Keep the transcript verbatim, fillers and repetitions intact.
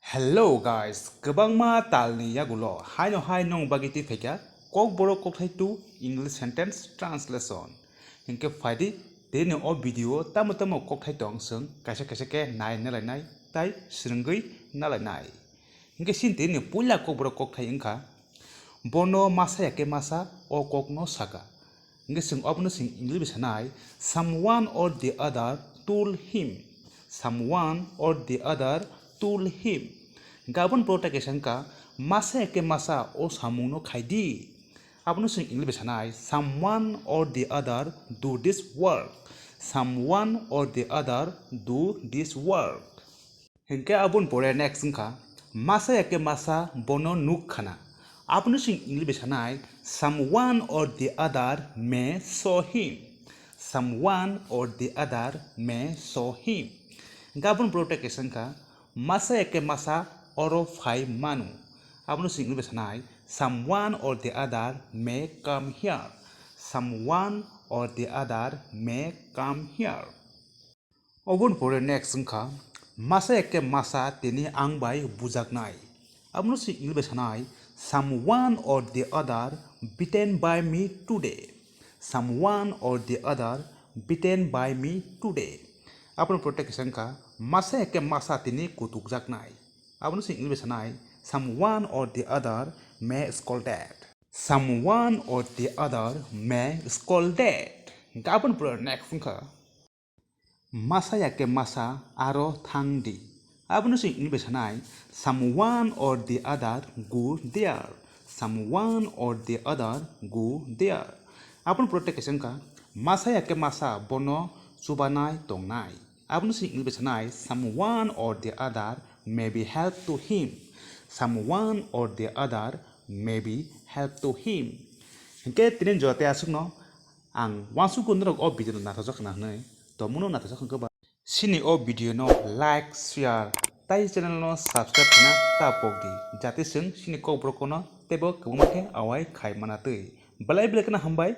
Hello guys, kwbangma talni yagulo haino hai nong bagwi twi phaikha Kokborok kokthai two English sentence translation. Hinkhe phaidi tini o video tamo tamo kokthai tong chwng kaisa kaisa khe nai nalainai tai swrwngwi nalainai. Hinkhe chini tini puila Kokborok kokthai wngkha, bono masa ya khe masa o kokno saka. Hinkhe chwng obono chwng English bai sanai, someone or the other told him. Someone or the other told him. Hinkhe aboni pore tei kaisa wngkha, masa ya khe masa o samungno khaidi. Abono chwng English bai sanai, someone or the other do this work. Someone or the other do this work. Hinkhe aboni pore next wngkha, masa ya khe masa bono nuk khana. Abono chwng English bai sanai, someone or the other may saw him. Someone or the other may saw him. Hinkhe aboni pore tei kaisa wngkha, masa ya khe masa oro phai manu. Abono chwng English bai sanai, someone or the other may come here. Someone or the other may come here. Oboni pore next wngkha, masa ya khe masa tini ang bai bujaknai. Abono chwng English bai sanai, someone or the other beaten by me today. Someone or the other beaten by me today. Aboni pore tei kaisa wngkha, masa ya khe masa tini kutukjaknai. Abono chwng English bai sanai, someone or the other may scolded. Someone or the other may scolded. Hinkhe aboni pore next wngkha, masa ya khe masa aro thang di. Abono chwng English bai sanai, someone or the other go there. Someone or the other go there. Aboni pore tei kaisa wngkha, masa ya khe masa bono chubanai tongnai. Abono chwng English bai sanai, someone or the other may be help to him. Someone or the other may be help to him. Hinkhe tini jora tei aswkno ang uansukgo norok o video no naithokjak khna hwnwi. To muno naithokjak hwnkhe ba chini o video no like, share tai channel no subscribe khna ta pok di, jate chwng chini Kokborok no teibo kwbangma khe awai khai mana twi. Belai belai kheno hambai,